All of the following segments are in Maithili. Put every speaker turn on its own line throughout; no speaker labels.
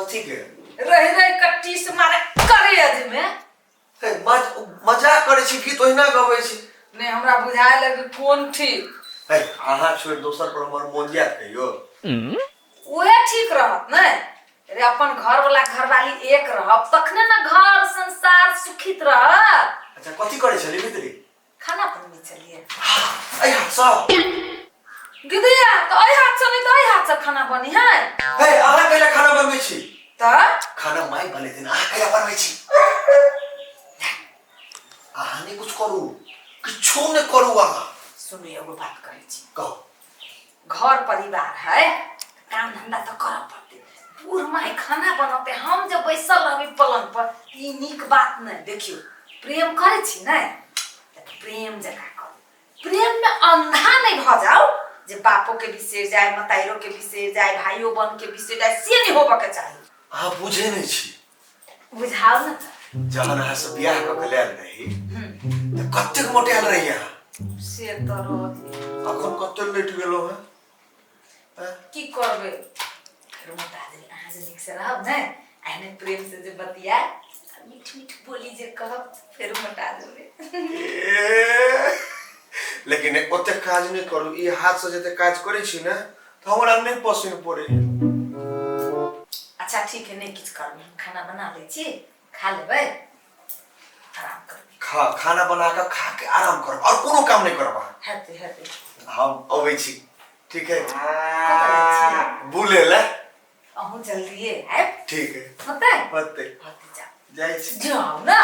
कथी के?
रहि रहि कऽ टीस मारे करेज में।
हे, मजाक करै छी गीत ओहिना गबै छी।
नहि, हमरा बुझाए लगे कोन ठीक।
हे, अहाँ छोड़ि दोसर पर हमर मोन जायत कहियो?
उहे ठीक रहत ने रे, अपन घर वाला घरवाली एक रहब तखने ने घर संसार सुखित रहत।
अच्छा, कथी करै छली भीतरी?
खाना बनबै छलियै।
एहि हाथसँ?
गिदिया तऽ एहि हाथसँ नहि तऽ एहि हाथसँ खाना बनी है।
हे, अहाँ कैला खाना बनबै छी?
तऽ
खाना माय बनेथिन, अहाँ कैला बनबै छी? अहाँ नहि कुछ करू, किछो नहि करू अहाँ।
सुनू, एगो बात कहै छी।
कहू।
घर परिवार है, काम धंधा तऽ करऽ पड़तै। बूढ़ माय खाना बनौते, हम जे बैसल रहबै पलंग पर, ई नीक बात नहि। देखियौ, प्रेम करै छी ने तऽ प्रेम जकाँ करू, प्रेममे अंधा नहि भऽ जाउ जे बापो के बिसरि जाय, मताइरो के बिसरि जाय, भाइयो बन के बिसरि जाय, से नहि होबऽ के चाही।
अहाँ बुझै नहि छी।
बुझाउ ने।
जहन अहाँ से बियाह कऽ के लायल रही तऽ कतेक मोटायल रही अहाँ।
से तऽ रही।
अखन कतेक लेट गेलहुँ हेँ? आँय?
की करबै, फेर मोटा जेबै। अहाँ जे नीकसँ रहब ने, एहने प्रेमसँ जे बतियाए, मीठ मीठ बोली जे कहब, फेर मोटा जेबै।
ए, लेकिन ओतेक काज नहि करू। ई हाथसँ जते काज करै छी ने तऽ हमरा नहि पसिन पड़ै।
अच्छा ठीक है, नहि किछु करबै, हम खाना बना लै छी, खा लेबै, आराम करबै।
खाना बना कऽ खा के आराम करब और कोनो काम नहि करब अहाँ।
हेतै हेतै।
हम अबै छी, ठीक है?
कतऽ जाइ छी?
बुले लए।
अहूँ जल्दिए आयब।
ठीक है।
होतै?
होतै।
होतै, जाउ।
जाइ छी।
जाउ ना,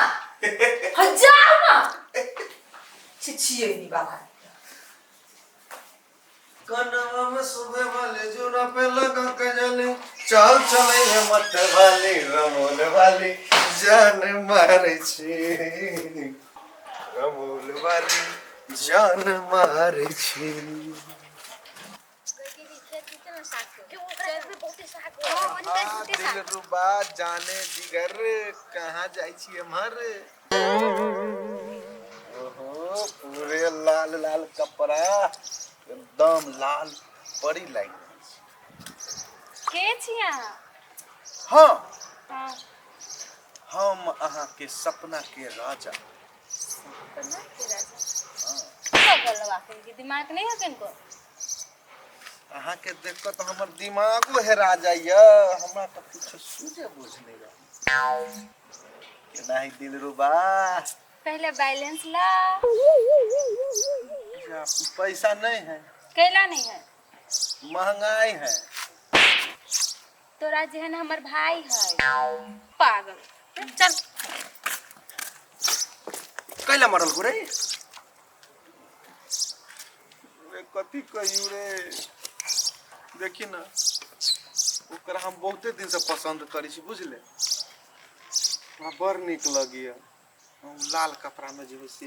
हाँ जाउ ना। छिछिए नी बाबा।
कनवा में सुबह वाले जुरा पे लगा के जले चल चले है मत वाली रमोल वाली जान मारे छी, रमोल वाली जान मारे छी। दिल रुबा जाने जिगर कहाँ जाइ छी एम्हर? ओहो, पूरे लाल लाल कपड़ा, एकदम लाल परी लागि रहल छै।
के छी अहाँ?
हाँ।
हाँ।
हम अहाँके सपना के राजा।
सपना के राजा? हाँ। गलवा के दिमाग नहीं है किनको?
अहाँके देख कऽ तऽ हमर दिमागो हेरा जाइए। हमरा तऽ किछु सूझे बुझ नहि रहल। केना है दिलरुबा?
पहले बैलेंस ला।
जा, पैसा नहीं है।
कैला नहीं है?
महंगाई है।
तोरा जेहन हमर भाई है, पागल, चल।
कैला मरल को रे? रे कथी कहियू रे, देखी ना, ओकरा हम बहुते दिन से पसंद करै छी, बुझले? हमरा बड़ नीक लगैया। हम लाल कपड़ा में जे होइ से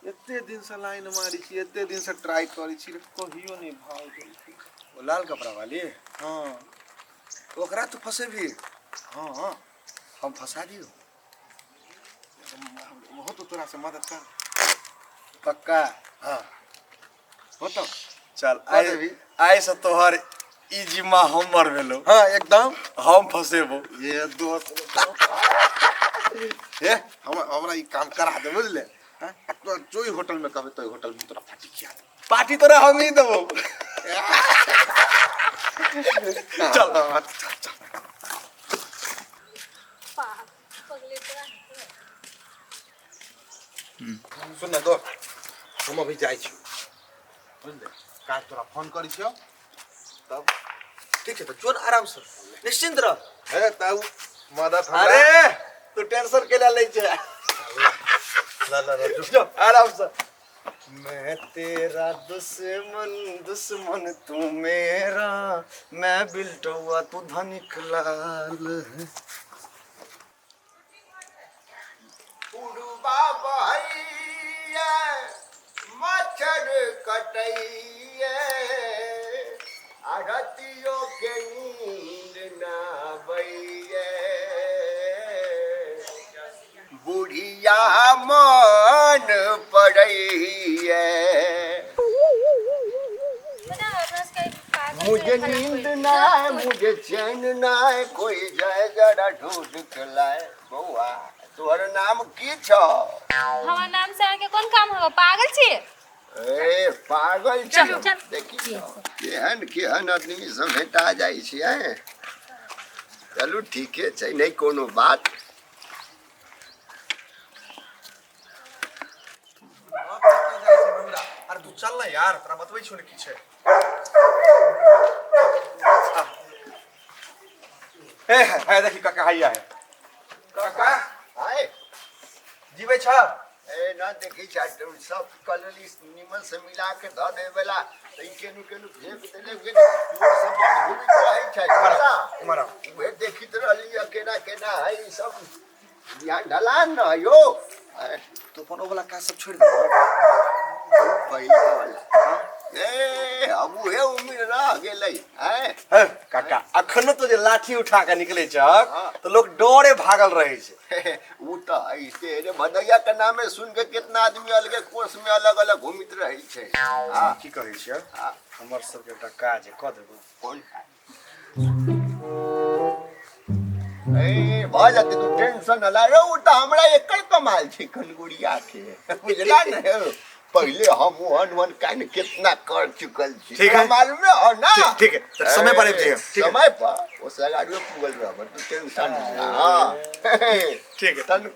एते दिन से लाइन मारै छी, एते दिन से ट्राई करै छी, कहियो नहि भाव देलकै। ओ लाल कपड़ा वाली? हाँ। ओकरा तू फंसेबही? हाँ। हम फंसा दियौ? हो तो तोरा से मदद कर। पक्का? हाँ, हो तो
चल।
कऽ
आइ
देबही।
आइ से तोहर ई जिम्मा हमर भेलो।
हाँ, एकदम।
हम फंसेबो।
ये दोस्त हे, हम हमरा ई काम करा दे, बुझले? हाँ? आ तोरा जो ही होटल में कहबे तो होटल में तोरा पार्टी खिया दे।
पार्टी तोरा हम ही देबो। चल।
हाँ, चल चल। सुन ना दोस्त, हम अभी जाइ छी, बुझले? काल्हि तोरा फोन करै छियौ तब।
ठीक छै, तऽ जोन आराम से, निश्चिंत रह।
हे, तऽ मदद हमरा।
अरे तू टेंशन केला लै छै?
ला ला ला, जो।
जो आराम से।
मैं तेरा दुश्मन, दुश्मन तू मेरा, मैं बिल्टुआ तू धनिक लाल है।
पुरबा बहैया, मच्छर कटैया, आ रतियो के नींद ना आबैया। बुढ़िया मन पड़ैया।
पता है, अपना सबके पागल।
मुझे नींद ना आए, मुझे चैन ना आए, कोई जाए जरा ढूंढ के लाए। बौआ तोहर नाम की छौ?
हमर नाम से अहाँके कोन काम हवा? पागल छी?
ए पागल छी।
चल, चल।
देखी केहन केहन आदमी सब भेटा जाइ छै। हैं? चलू ठीके छै, नहीं कोनो बात।
अरे तू चल ना यार, तोरा बतबै छियौ ने की छै। ए है देखी काका हैया है। काका
आए
जीबै छ?
ए ना देखी छै तू सब कलली निमन से मिला के धऽ दे वाला त ई केनु केनु फेंक देले के चोर सब बड़ घूमित रहै छै। बुझला?
उमर आउ।
उहे देखित रहली है केना केना है ई सब। यहाँ ढलान न है यो। आए,
तू अपन ओ वाला काज सब छोड़ि दे।
पहिले वाला। ए अब उहे उम्र रह गेलै। आए
हे काका, अखनो तो जे लाठी उठा के निकले छ
हाँ।
तो लोग डरे भागल रहे छै।
उ तऽ ऐसे रे भदैया के नामे सुन के कितना आदमी अलगे कोर्स में अलग अलग घूमित रहै छै। हाँ
की कहै छियै?
हाँ।
हमर सबके एकटा काज है, कऽ देबो?
कोन काज? ए भऽ जेतै, तू टेंशन न ला। रौ तऽ हमरा एकर कमाल छै कनगुड़िया के, बुझला ने? पहिले हम ओहन ओहन कान कितना कर चुकल छी।
ठीक है।
तोरा मालूम है ना?
ठीक ठीक है, तऽ समय पर आबि जइहे। ठीक है।
समय पर ओ सगाड़ियो पुगल रहब, तू टेंशन न ला। हाँ
ठीक है।
तन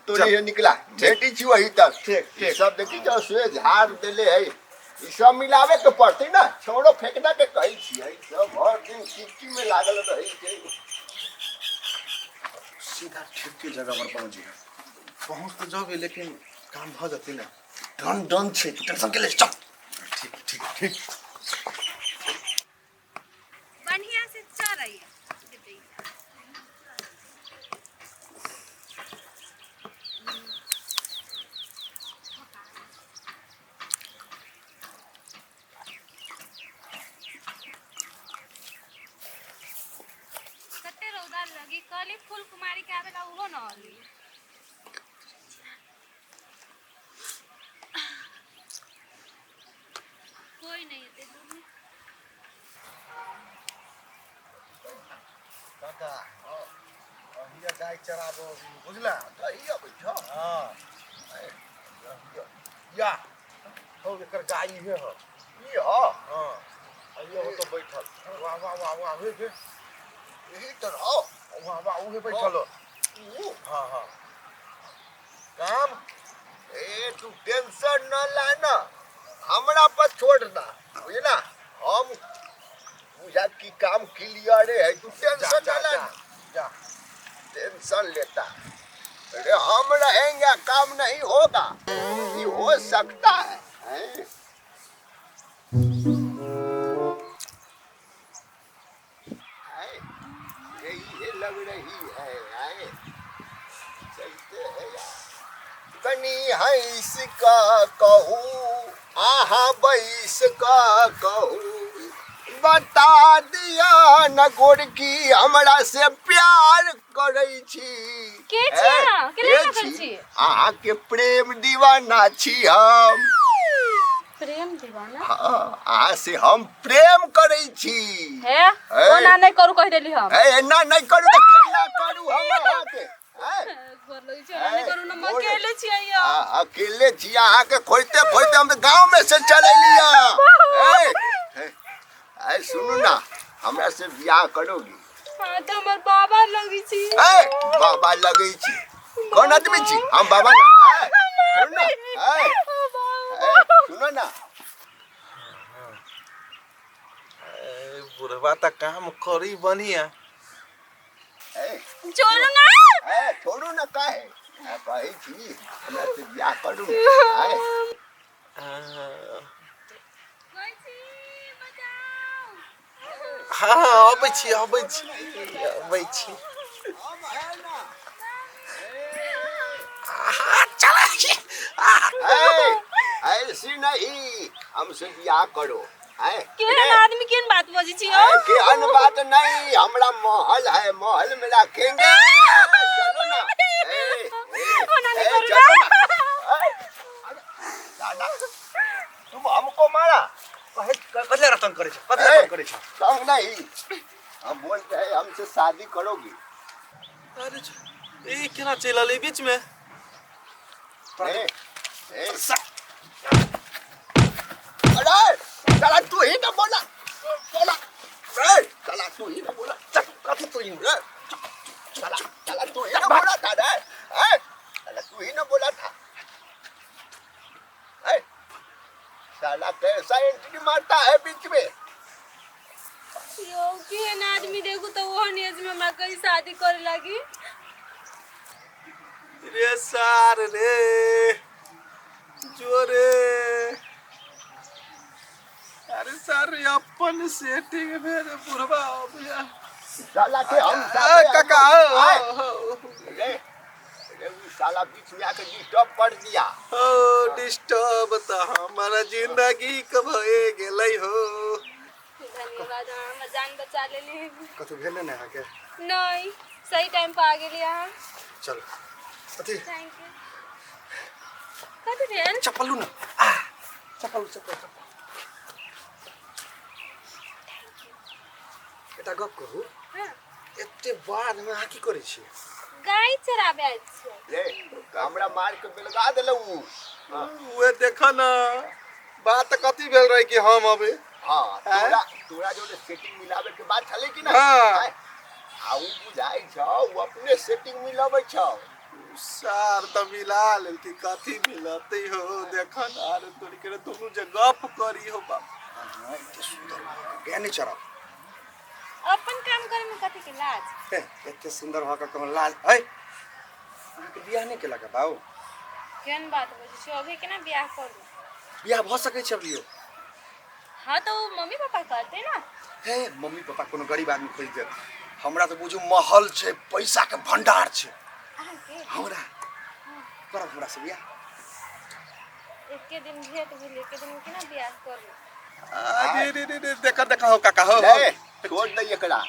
तोरी ये निकला भेटी छी वही तक।
ठीक, ठीक।
ई सब देखी जो से झाड़ देले है, ई सब मिलावे के पड़तै ना, छोड़ो फेंकना के कहै छियै। सब हर दिन चिट्ठी में लागल रहै छै।
सीधा ठीक के जगह पर पहुँच जइहे। पहुँच तऽ जबै लेकिन काम भऽ जेतै ने?
डन डन छै, तू टेंशन के ले चल।
ठीक ठीक ठीक।
बढ़िया से चढ़ैया। कते रौदा लगी, कहली फूल कुमारी के आवेला उहो न अली। कोई नहीं एते दूर में।
काका हिया गाय चराबो, बुझला?
कहिया बैठो।
हाँ या हो एकर गाय इहे हो।
ई हो?
हाँ अइयो हो तो बैठल। वाह वाह वाह वाह हे हे
यही तो रहो।
वाह वाह उहे बैठल हो।
ऊ
हाँ हाँ काम।
ए तू टेंशन न ला ना, हमरा पर छोड़ ना, बुझला? हम बुझा की काम क्लियर है, तू
जा
टेंशन
जा
न ला।
जा जा।
टेंशन लेता अरे हम रहेंगे काम नहीं होगा, ये हो सकता है, हैं? हैं? यही लग रही है, हैं? चलते हैं यार। कनी हंस का कहू आहा बैस का कहू, बता दिया न गोरकी हमरा से प्यार करै छी।
के छी अहाँ? के
के
लए करै छी?
अहाँ के प्रेम दीवाना छी हम।
प्रेम दीवाना?
हाँ, अहाँ से हम प्रेम करै छी।
हे ओना नहीं करू कहि देली हम।
ए एना नहीं करू तऽ केना करू हम अहाँके? हैं?
गोर लगै छी, ओना नहीं करू न, हम
गोर-
अकेले छियै यौ।
आ, अकेले छी अहाँके खोजते खोजते हम तऽ गाँव में से चल अयली। ए सुनू ना, हमरा से बियाह करोगी?
हाँ तऽ हमर बाबा लगै छी।
ए बाबा लगै छी? कोन आदमी छी हम बाबा ना? ए सुनू ना, ए ए सुनो ना।
ए, बुढ़वा तऽ काम करी बढ़िया।
ए
छोड़ू ना।
ए छोड़ू ना काहे? आ, कहै छी हमरा से बियाह करू। ए
कहै छी बचाउ।
हाँ हाँ अबै छी अबै छी अबै छी।
हम है ना। ए ऐसी नहीं, हमसे बियाह करो। ए
केहन आदमी केहन बात बजै छी यौ?
ए, केहन बात नहीं, हमरा महल है, महल में रखेंगे। चलो ना। ए, ए,
ओना नहीं
ए,
करू
चलो
ना।
ना। ए, अरे, दादा तुम हमको मारा?
कहे कथी ला तंग करै छ, कथी ला तंग करै छ?
तंग नहीं, हम बोलते हैं हमसे शादी करोगी।
अरे ई केना चलि एलै बीच में?
ए, ए, अरे साला तू ही ना बोला, बोला, ए साला तू ही ना बोला,
चल, कथी तू ही?
ए, साला साला तू ही ना बोला था रे, ए साला तू ही ना बोला था, ए साला कैसा एंट्री मारता है बीच में।
यो केहन आदमी देखू तो ओहन एज में हमरा कहीं शादी करे लागी।
रे सार रे जोरे, अरे सार अपन सेटिंग भेल बुढ़वा भैया।
साला के हम
आ, काका हो,
आए।
हो,
रे रे उ साला बीच में आके डिस्टर्ब कर दिया।
हो डिस्टर्ब त हमारा जिंदगी के भए गेलै हो।
धन्यवाद, अहाँ हमर जान बचा लेली।
कथू भेल ने अहाँके?
नहीं, सही टाइम पर आ गेली अहाँ।
चल अथी
thank you. कथी भेल?
चप्पल लू न, आ चप्पल चप्पल चप्पल। एकटा गप कहू?
हाँ।
एते बाधमे अहाँ की करै छियै?
गाय चराबे आयल छियै।
रे हमरा मार के बेलगा देलौ उ।
उहे देख न बात कथी भेल रहे कि हम अबे।
हाँ, तोरा तोरा जो सेटिंग मिलावे के बात छले कि ना?
हाँ।
आय, आ उ बुझाइ छौ उ अपने सेटिंग मिलाबै छौ।
सार त मिला लेलकै, कथी मिलतै हो देख न। अरे तोरी के दुनू जे गप करी हो बाप।
अहाँ एते सुन्दर भऽ कऽ गाय नहि चराउ?
अपन काम करे में कथी के लाज?
हे, एते सुन्दर भऽ कऽ कहूँ लाज? है अहाँके बियाह नहि केलक बाउ?
केहन बात बजै छियै, अभी केना बियाह करू?
बियाह भऽ सकै छै अभियो।
हाँ तो मम्मी पापा कहते ना।
हे मम्मी पापा कोनो गरीब आदमी खोजि देत। हमरा तऽ बुझू महल छै, पैसा के भंडार छै।
अहाँके?
हमरा करब हमरा से बियाह?
एके दिन भेंट भेल, एके दिन में केना बियाह करू?
अरे रे रे रे देख देख हो काका हो।
रे छोड़ दे एकरा,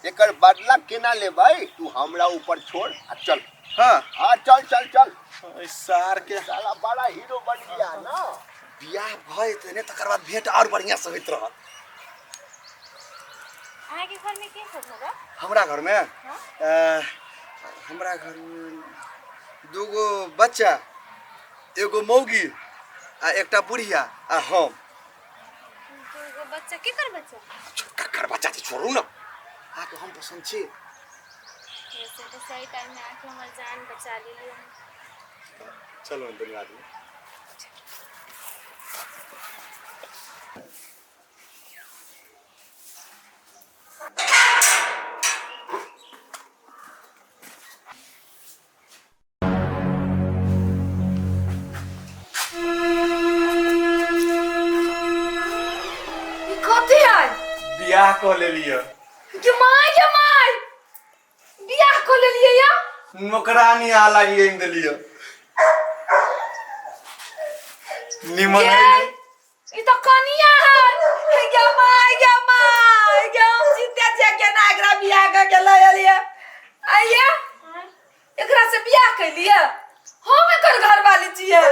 एकर बदला केना लेबै? तू हमरा ऊपर छोड़ आ चल।
हाँ
हाँ चल चल चल।
सार के
साला बड़ा हीरो बन गया ना।
बियाह भऽ जेतै ने तकर बाद भेंट आओर बढ़िआँ से होइत रहत।
अहाँके घर में के सब होगा?
हमरा घर में?
हाँ?
हमरा घर में दूगो बच्चा, एगो मौगी आ एकटा बुढ़िया आ हम।
दूगो बच्चा? केकर बच्चा?
ककर बच्चा छै छोड़ू न, अहाँके हम पसन्द छी।
वैसे तो सही टाइम में आके हमर जान बचा लेली।
चलो दुनू आदमी।
ई कथी है?
बियाह कऽ लेलियै।
गे my गे my, बियाह कऽ लेलियै या?
नौकरानी आ लागी आनि देलियै। निमन
गे,
है ने?
ई तऽ कनिया है। गे my गे my गे, हम जीते छियै केना एकरा बियाह कऽ के लऽ एलियै। आइया एकरा से बियाह कैलियै? हम एकर घरवाली छियै।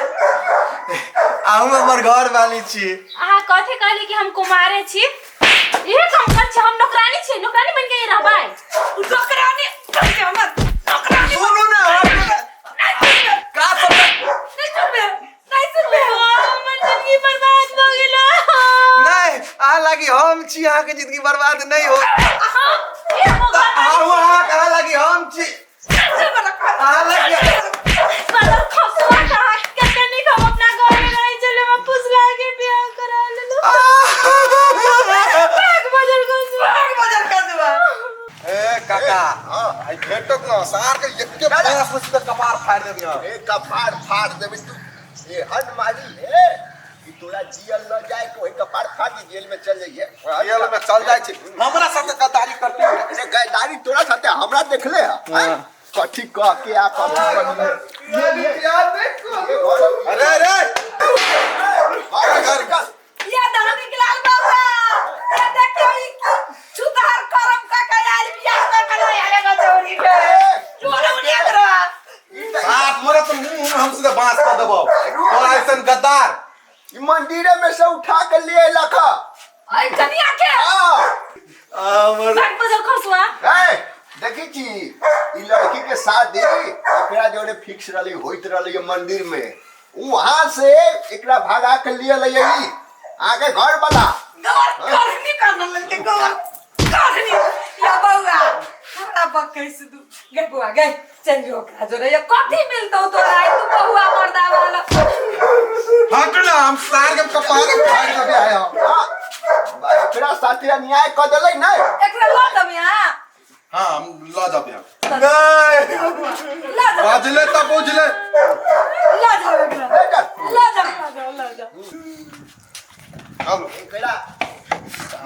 अहूँ हमर घरवाली छी।
अहाँ कथी कहली कि हम कुमारे छी? इहे काम कर छी, हम नौकरानी छी, नौकरानी बन के रहबै।
नौकरानी बन के हमर नौकरानी।
सुनू ने
नहीं सुनबे,
का सब
नहीं सुनबे, नहीं सुनबे।
हमर जिंदगी बर्बाद भ गेल।
नहीं, अहाँ लागी हम छी, अहाँके जिंदगी बर्बाद नहीं हो।
हम एगो घर
अहाँ अहाँ लागी हम छी, अहाँ लागी।
साला खसुआ कहाँ कते नीक हम अपना घर में रहै छलै, हम फुसला के बियाह करा लेलहुँ। भाग बजल खसुआ।
बजल कदुआ।
ए काका,
हाँ।
आई भेटक न सार के एके बाँस से सीधा कपार फाड़ देबी हम।
ए कपार फाड़ देबे तू, एहन मारी है कि तोरा जियल न जाए के ओहि कपार फाड़ के जेल में चल जाइए।
जेल में चल जाइ छी, हमरा साथे गद्दारी करते।
अरे गद्दारी तोरा साथे हमरा देखले है? हैं? कथी कह के आ कथी करिए? ये घर
अरे अरे
घर निकल।
ये दहनी के लाल बाबा, ये देखियो ई छुतहर करम का के आयल बियाह कर के लऽ आयल एगो चौरी के। जोरे उड़िया एकरा।
साथ मरे तो मुंह में हम सीधा बांस कऽ देबौ तोरा ऐसन गद्दार।
ई मंदिरे में से उठा के ले अयलक ह।
अइ कनिया के
हाँ
हमर
बाग बजल खसुआ
ए, देखी छी ई लड़की के शादी एकरा जोड़े फिक्स रहली होइत रहली मंदिर में वहां से एकरा भगा के लिए लई आगे घर वाला
गवर करनी करन लगे गवर करनी या बउआ हमरा बकै से दू गे बउआ गे चल जो ओकरा जोरे ये कथी मिलतौ तोरा आई तू बउआ मर्दा वाला
हट ना हम सार के कपार के फाड़ के आया हम
हाँ, बा, एकरा साथे अन्याय कर देलै नै
एकरा ल दम यहाँ
हाँ हम ल जाबे हम नहीं
ल जाओ
बाजले त बुझले
ल जाओ एकरा
ले जा।
ल जाओ ल जाओ ल जाओ
चलो
एकरा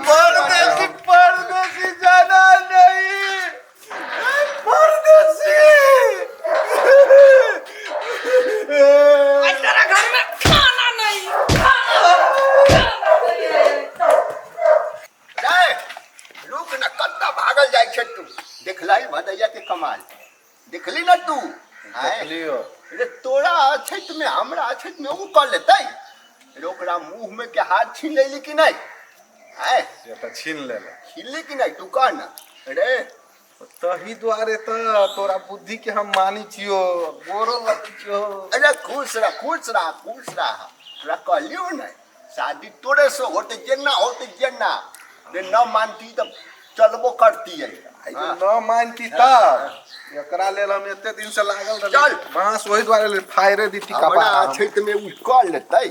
परदेसी परदेसी जाना नहीं परदेसी
आज तेरा घर में खाना नहीं खाना खाना नहीं
रे रुक न कत्ता भागल जाइ छै तू देखलही भदैया के कमाल देखली ना तू आँय?
देखलियो
रे तोरा अछैत में हमरा अछैत में ऊ कर लेतै रे ओकरा मुंह में के हाथ छीन लेली कि नहीं आय
से त छीन लेला
छीन ली कि नहीं तू कह ना रे
तही दुआरे त तोरा बुद्धि के हम मानी छियो गोरो लगै छियो
अरे खुश रह खुश रह खुश रह तोरा कहलियो नहीं शादी तोरे से होते जेना होते जेना रे न मानती तो चलबो करती है
आई जे न मानती त एकरा लेल हम एते दिन से लागल
चल।
रहली बांस ओहि दुआरे लेल फायरे दी
हमरा
कपार
अछैत में ऊ कर लेतै